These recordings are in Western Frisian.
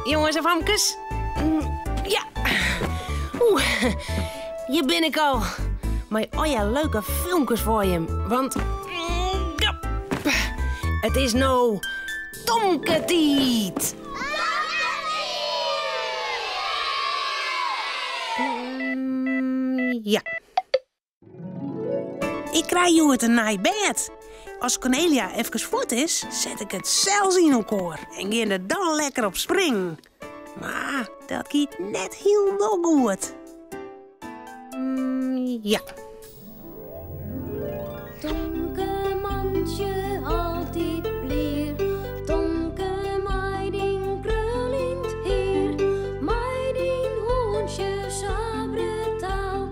Jonges en famkes. Ja. Oeh, hjir bin ik al. Mei allegear leuke filmkes foar jim. Want ja, it is no Tomke-tiid. Ja. Ik krij hjoed in nij bêd. As Cornelia efkes fuort is, set ik it sels yn elkoar en gean der dan lekker op springen. Mar dat giet net hielendal goed. Mm, ja. Tomke mantsje altyd blier, Tomke mei dyn kruljend hier, mei dyn hûntsje sa brutaal,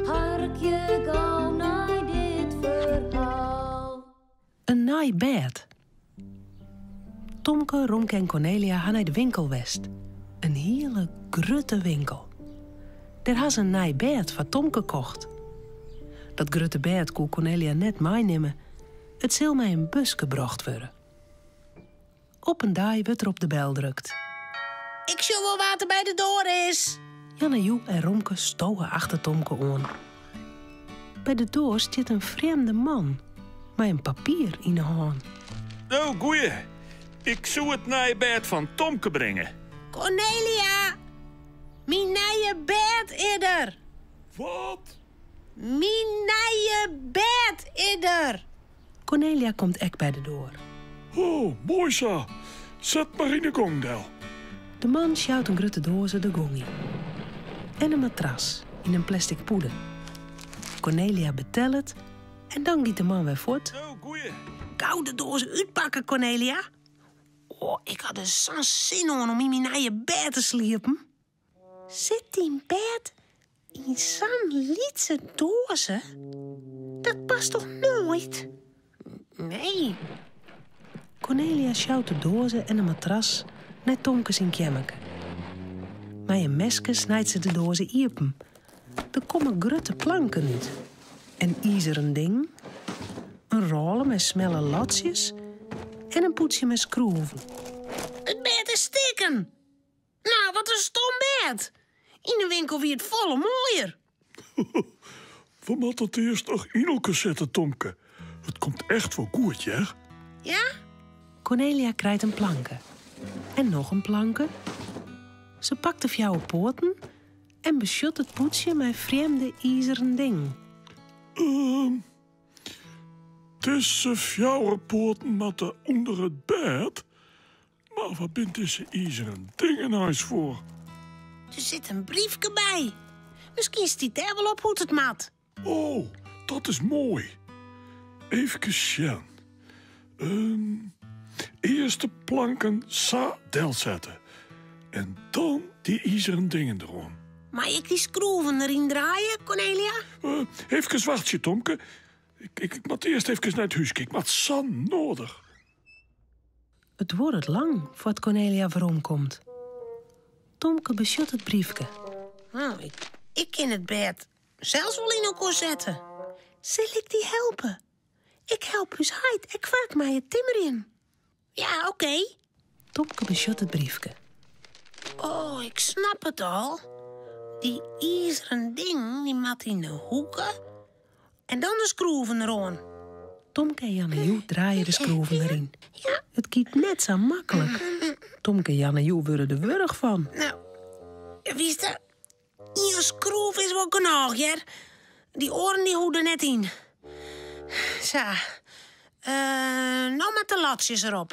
harkje gau nei dit ferhaal. In nij bêd. Tomke, Romke en Cornelia ha nei de winkel west. In hiele grutte winkel. Dêr ha se in nij bêd foar Tomke kocht. Dat grutte bêd koe Cornelia net meinimme. It sil mei in buske brocht wurde. Op in dei wurdt der op de bel drukt. Ik sjoch wol wa't der by de doar is. Janne Joe en Romke stowe achter Tomke oan. By de doar stiet in frjemde man mei in papier yn 'e hân. Oh, goeie. Ik soe it nije bêd fan Tomke bringe. Cornelia, myn nije bêd is der. Wat? Myn nije bêd is der. Cornelia komt ek by de doar. Oh, moai sa. Set mar yn de gong del. De man sjout in grutte doaze de gong yn. En in matras yn in plastic pûde. Cornelia betellet en dan giet de man wer fuort. Oh, goeie. Gau de doaze útpakke, Cornelia. Oh, ik ha der sa'n sin oan om yn myn nije bêd te sliepen. Sit dyn bêd yn sa'n lytse doaze? Dat past toch noait? Nee. Cornelia sjout de doaze en de matras nei Tomke syn keammerke. Mei in meske snijt se de doaze iepen. Der komme grutte planken út. In izeren ding, in rôle mei smelle latsjes en in pûdsje mei skroeven. It bêd is stikken! Nou, wat in stom bêd! Yn de winkel wie it folle moaier. We moatte it earst noch yn elkoar sette, Tomke. It komt echt wol goed, hear. Ja? Cornelia krijt in planke. En noch in planke. Se pakt de fjouwer poaten en besjocht it pûdsje mei frjemde izeren dingen. Ehm, dizze fjouwer poaten moatte ûnder it bêd. Mar wat binne dizze izeren dingen eins foar? Der sit in briefke by. Miskien stiet dêr wol op hoe't it moat. Oh, dat is moai. Eefkes sjen. Ehm, earst de planken sa delsette. En dan dy izeren dingen deroan. Mei ik dy skroeven deryn draaie, Cornelia? Uh, eefkes wachtsje, Tomke. Ik, ik, ik moat earst eefkes nei it húske. Ik moat sa nedich. It duorret lang foar't Cornelia weromkomt. Tomke besjocht it briefke. Nou, ik, ik kin it bêd sels wol yn elkoar sette. Sil ik dy helpe? Ik help ús heit ek faak mei it timmerjen. Ja, oké. Tomke besjocht it briefke. Oh, ik snap it al. Dy izeren ding dy moat yn de hoeke En dan de skroeven deroan. Tomke en Janne Joe draaie de skroeven deryn. It giet net sa maklik. Tomke en Janne Joe wurde der wurch fan. Nou, witst, ien skroef is wol genôch, hear. Dy oaren dy hoege der net yn. Sa. Uh, no moat de latsjes derop.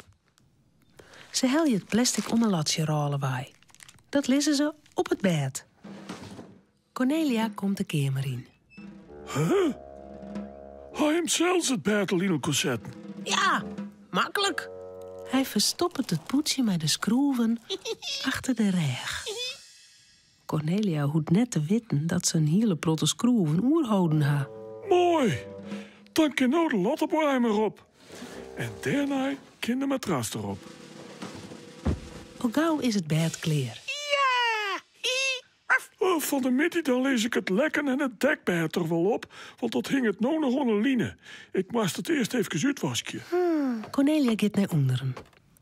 Se helje it plastic om 'e latsjerôle wei. Dat lizze se op it bêd. Cornelia komt de keamer yn. Huh? Ha him sels it bêd al yn elkoar setten? Ja, maklik. Hy ferstoppet it pûdsje mei de skroeven achter de rêch. Cornelia hoecht net te witten dat se in hiele protte skroeven oerholden ha. Moai! Dan kin no de latteboaiem erop. En dêrnei kin de matras derop. Al gau is it bêd klear. Oh, fan de middei dan lis ik it lekken en it dekbêd der wol op, want dat hinget no noch oan 'e line. Ik moast it earst eefkes útwaskje. Cornelia giet nei ûnderen.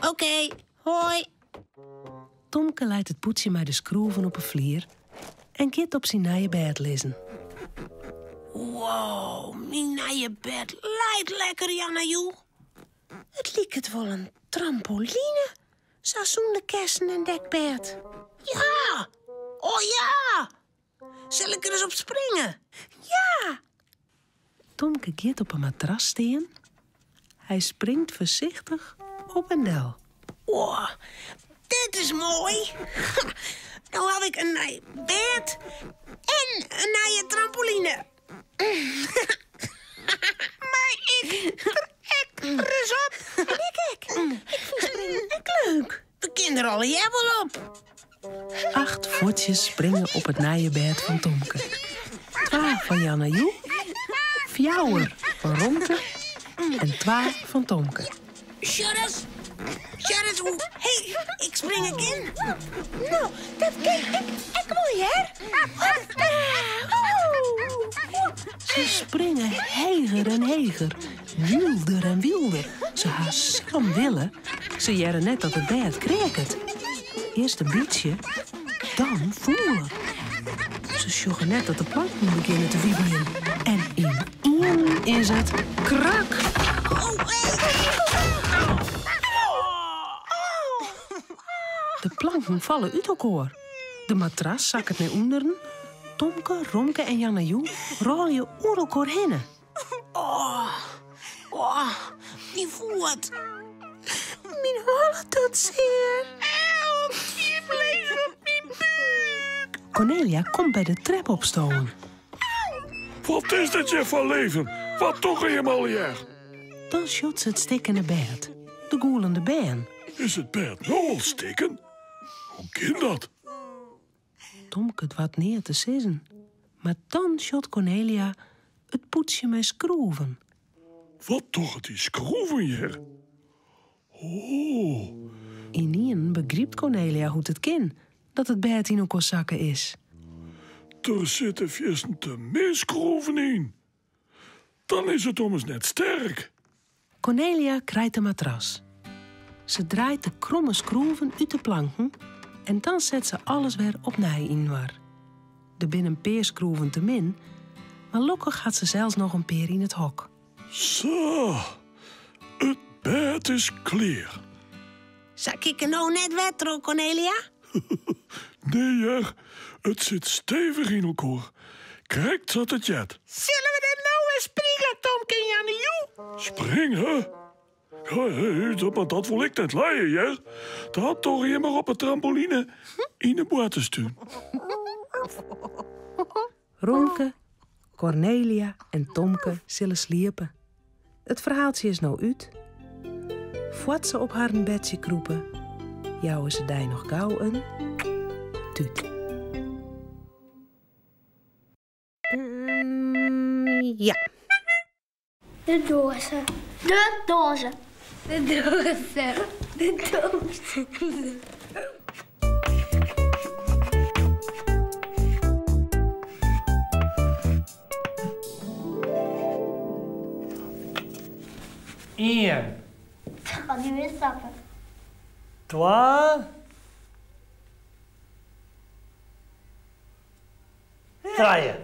Oké, hoi. Tomke leit it pûdsje mei de skroeven op 'e flier en giet op syn nije bêd lizzen. Wow, myn nije bêd leit lekker, Janna Joe. It liket wol in trampoline, sa sûnder kessen en dekbêd. Ja! Oh ja! Sil ik der ris op springe? Ja! Tomke giet op 'e matras stean. Hy springt foarsichtich op en del. Oh, dit is moai! No haw ik in nij bêd en in nije trampoline. Mei ik der ek ris op? En ik ek. Ik fyn springen ek leuk. We kinne der allegear wol op. Acht fuotsjes springe op it nije bêd fan Tomke. Twa fan Janna Joe, fjouwer fan Romke en twa fan Tomke. Sjoch ris, sjoch ris hoe heech ik springe kin. No, dat kin ik ek wol, hear. Se springe heger en heger, wylder en wylder. Se ha sa'n wille. Se hearre net dat it bêd kreaket. Earst in bytsje, dan fûler. Se sjogge net dat de planken begjinne te wiebeljen. En ynienen is it krak! De planken falle út elkoar. De matras sakket nei ûnderen. Tomke, Romke en Janna Joe rôlje oer elkoar hinne. Oh, oh, myn foet. Myn holle docht sear. Help, ien lizze op myn búk. Cornelia komt by de trep opstowen. Wat is dit hjir foar leven? Wat dogge jim allegear? Dan sjocht se it stikkene bêd, de gûlende bern. Is it bêd no al stikken? Hoe kin dat? Tomke doart neat te sizzen, mar dan sjocht Cornelia it pûdsje mei skroeven. Wat dogge dy skroeven hjir? Oh. Ynienen begrypt Cornelia hoe't it kin dat it bêd yn elkoar sakke is. Der sitte fierstente min skroeven yn. Dan is it ommers net sterk. Cornelia krijt de matras. Se draait de kromme skroeven út de planken en dan set se alles wer opnij yninoar. Der binne in pear skroeven te min, mar lokkich hat se sels noch in pear yn it hok. Sa, it bêd is klear. Sakje ik no net wer troch, Cornelia? Nee hear, it sit stevich yn elkoar. Krekt sa't it heart. Sille we dan no wer springe, Tomke en Janne Joe? Springe? Hé, mar dat wol ik net lije, hear. Dat dogge jim mar op 'e trampoline yn 'e boarterstún. Romke, Cornelia en Tomke sille sliepe. It ferhaaltsje is no út. Foar't se op harren bedsje krûpe, jouwe se dy noch gau in tút. Ja. De doaze. De doaze. De doaze. De doaze. Ien. Kan nu weer stappen. Twa. Trije.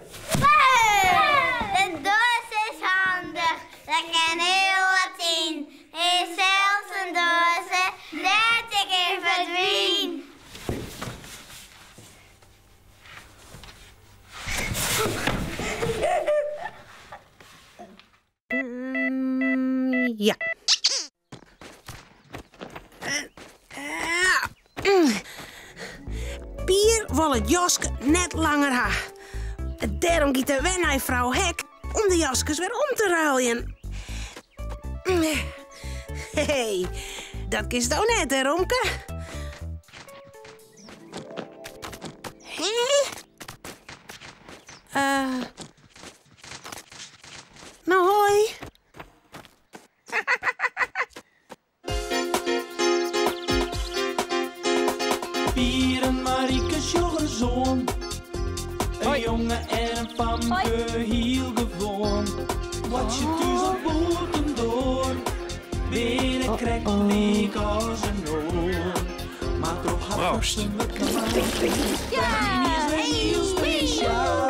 De doos is handich, der kin hiel wat yn. Is sels in doaze dêr't ik yn ferdwyn. Ja. Pier wol it jaske net langer ha. Dêrom giet er wer nei frou Hek om de jaskes wer om te ruiljen. Hey, dat kinsto net, hè, Romke? Hé? No, hoi. Pier en Marike sjogge ris oan. In jonge en in famke, hiel gewoan. Boartsje thús of bûtendoar, binne krekt lyk as in oar. Mar troch har Nou, gaust. Ja! Heel speciaal.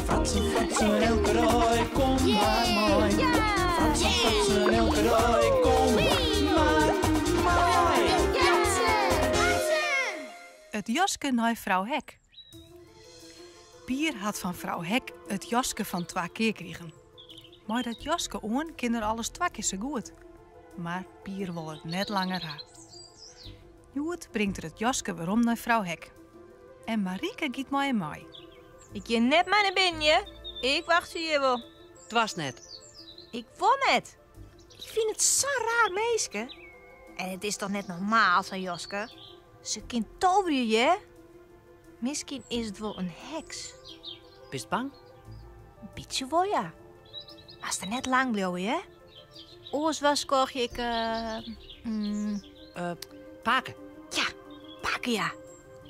Fratsen, fratsen, elke rij, kom maar mooi. Fratsen, fratsen, elke rij, kom maar mooi. It jaske nei frou Hek. Pier hat fan frou Hek it jaske fan twa kear krigen. Mei dat jaske oan kin er alles twa kear sa goed. Mar Pier wol it net langer ha. Hjoed bringt er it jaske werom nei frou Hek. En Marike giet mei him mei. Ik gean net mei nei binnen, hear. Ik wachtsje hjir wol. Doarst net. Ik wol net. Ik fyn it sa'n raar minske. En it is toch net normaal, sa'n jaske? Se kin toverje, hear. Miskien is it wol in heks. Bist bang? In bytsje wol, ja. Moatst der net lang bliuwe, hear. Oars warskôgje ik. Eh, pake. Ja, pake, ja.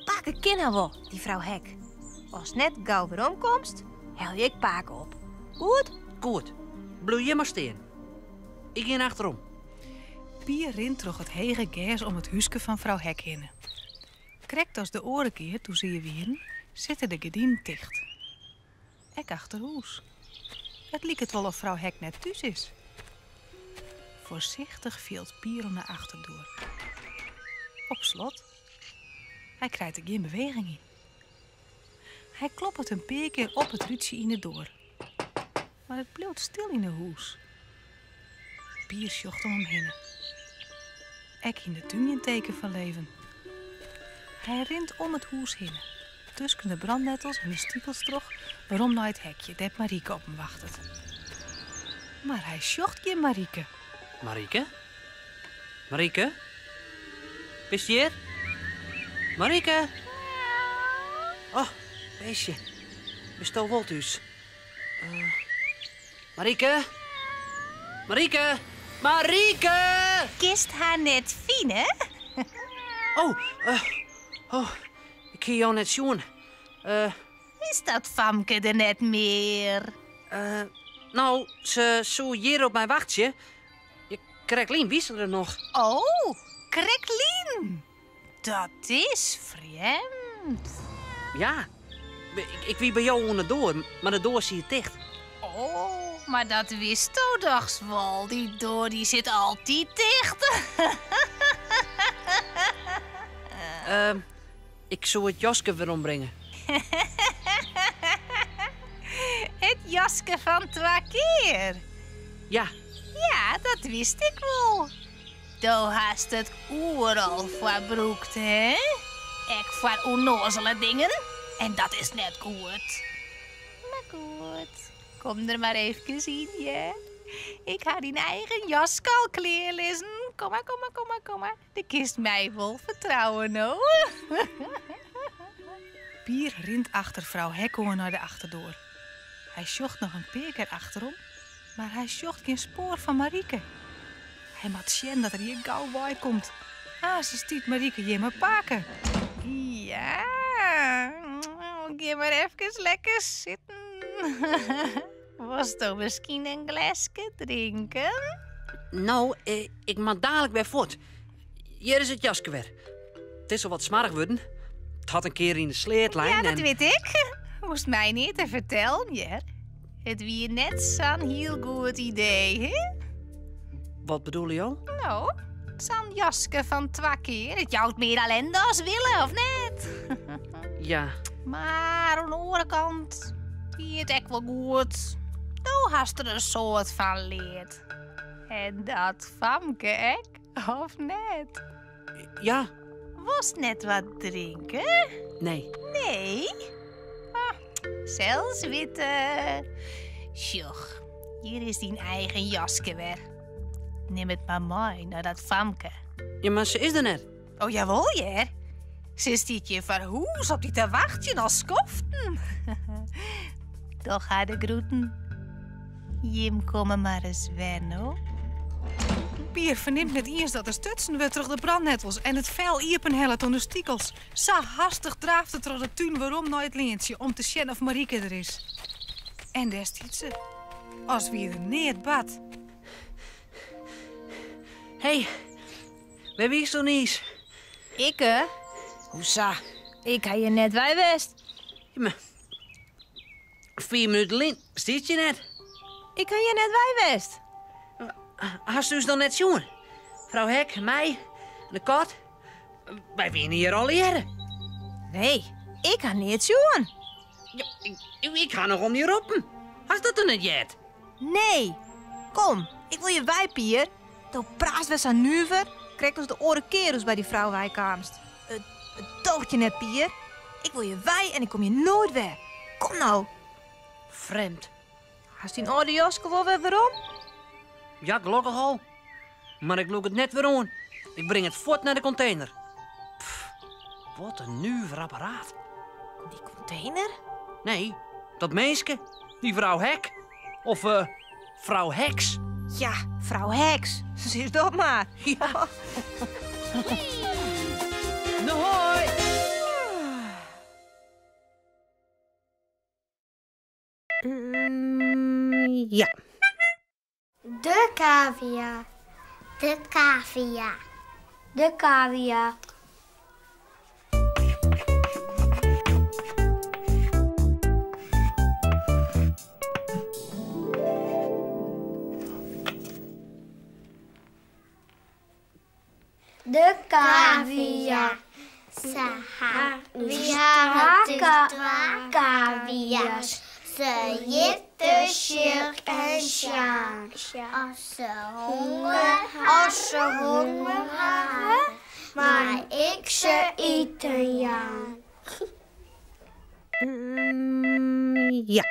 Pake kin har wol, dy frou Hek. Ast net gau weromkomst, helje ik pake op. Goed? Goed. Bliuw hjir mar stean. Ik gean achterom. Pier rint troch it hege gers om it húske fan frou Hek hinne. Krekt as de oare kear doe't se hjir wienen, sitte de gerdinen ticht. Ek achter hûs. It liket wol of frou Hek net thús is. Foarsichtich fielt Pier oan de achterdoar. Op slot. Hy krijt der gjin beweging yn. Hy kloppet in pear kear op it rútsje yn 'e doar. Mar it bliuwt stil yn 'e hûs. Pier sjocht om him hinne. Ek yn de tún gjin teken fan leven. Hy rint om it hûs hinne, tusken de brandnettels en de stikels troch, werom nei it hekje dêr't Marike op him wachtet. Mar hy sjocht gjin Marike. Marike? Marike? Bist hjir? Marike? Oh, beestje. Bisto wol thús? Marike? Marike? Marike! Kinst har net fine? Oh, eh, oh, ik hie jo net sjoen. Eh, Is dat famke der net mear? Eh, no, se soe hjir op my wachtsje. Kreklyn wie se der noch. Oh, kreklyn! Dat is frjemd. Ja, ik wie by jo oan de doar, mar de doar siet ticht. Oh, mar dat witsto dochs wol, dy doar dy sit altyd ticht. Ehm, ik soe it jaske werombringe. It jaske fan twa kear? Ja. Ja, dat wist ik wol. Do hast it oeral foar brûkt, hè? Ek foar ûnnoazele dingen. En dat is net goed. Mar goed, kom der mar eefkes yn, hear. Ik ha dyn eigen jaske al klearlizzen. Kom mar, kom mar, kom mar, kom mar. Do kinst my wol fertrouwe, no. Pier rint achter frou Hek oan nei de achterdoar. Hy sjocht noch in pear kear achterom, mar hy sjocht gjin spoar fan Marike. Hy moat sjen dat er hjir gau wei komt. Aanst stiet Marike hjir mei pake. Ja, gean mar efkes lekker sitten. Wolsto miskien in gleske drinken? No, ik moat dalik wer fuort. Hjir is it jaske wer. It is al wat smoarch wurden. It hat in kear yn de sleat lein. Ja, dat wit ik. Hoechst my neat te fertellen, hear. It wie net sa'n hiel goed idee, hè? Wat bedoele jo? No, sa'n jaske fan twa kear. It jout mear ellinde as wille, of net? Ja. Mar oan de oare kant wie it ek wol goed. Do hast der in soad fan leard. En dat famke ek, of net? Ja. Wolst net wat drinke? Nee. Nee? Ah, sels witte. Sjoch, hjir is dyn eigen jaske wer. Nim it mar mei nei dat famke. Ja, mar se is der net. Oh, jawol, hear. Se stiet hjir foar hûs op dy te wachtsjen al skoften. Doch har de groeten. Jim komme mar ris wer, no. Pier fernimt net iens dat er stutsen wurdt troch de brandnettels en it fel iepenhellet oan de stikels. Sa hastich draaft er troch de tún werom nei it leantsje om te sjen oft Marike der is. En dêr stiet se, as wie der neat bard. Hey, Wêr wiesto niis? Ikke? Hoesa? Ik ha hjir net wei west. Ja, mar 5 minuten lyn stiest hjir net. Ik ha hjir net wei west. Hast ús dan net sjoen? Frou Hek, my en de kat. Wy wiene hjir allegearre. Nee, ik ha neat sjoen. Ja, ik ha noch om dy roppen. Hast dat dan net heard? Nee. Kom, ik wol je wei, Pier. Do praatst wer sa nuver, krekt as de oare kear doe'tst by dy frou weikaamst. It doocht je net, Pier. Ik wol je wei en ik kom hjir noait wer. Kom no. Frjemd. Hast dyn âlde jaske wol wer werom? Ja, gelokkich al. Mar ik lûk it net wer oan. Ik bring it fuort nei de kontener. Pff, wat in nuver apparaat. Dy kontener? Nee, dat minske. Dy frou Hek. Of eh, frou Heks. Ja, frou Heks. Sis dat mar. Ja. No hoi! Ja. De cavia. De cavia. De cavia. De cavia. Wy hawwe twa cavia's. Se hjitte Sjirk en Sjaan. As se honger as se honger hawwe, mei ik se iten jaan. Ja.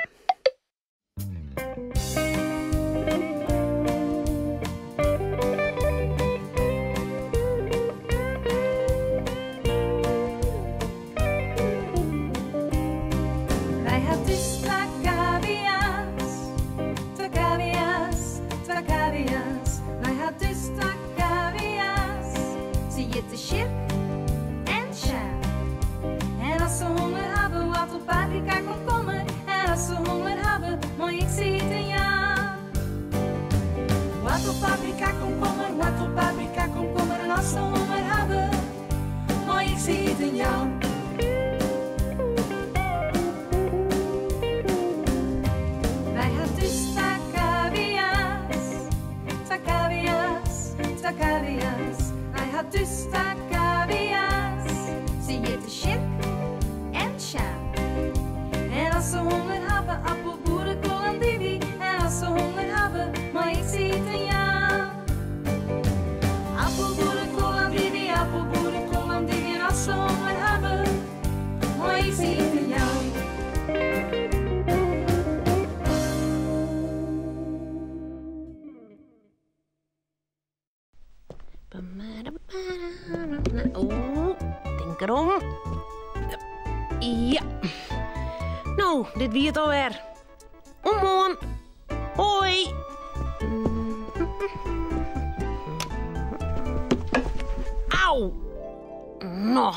Wy ha thús twa kavia's, twa kavia's, twa kavia's. Wy ha thús twa kavia's, se hjitte Sjirk en Sjaan. En as se honger hawwe, woartel, paprika, komkommer. En as se honger hawwe, mei ik se iten jaan. Woartel, paprika, komkommer, woartel, paprika, komkommer. En as se honger hawwe, mei ik se iten jaan. Wy ha thús twa kavia's, twa kavia's, twa kavia's. Wy ha thús twa kavia's, se hjitte Sjirk en Sjaan. En as se honger hawwe, appel, boerekoal en andivy. En as se honger hawwe, mei ik se iten jaan. Appel, boerekoal, andivy, appel, boerekoal, andivy. En as se honger hawwe, mei ik se iten jaan. Oh, tink derom. Ja. No, dit wie it alwer. Oant moarn. Hoi. Au. No.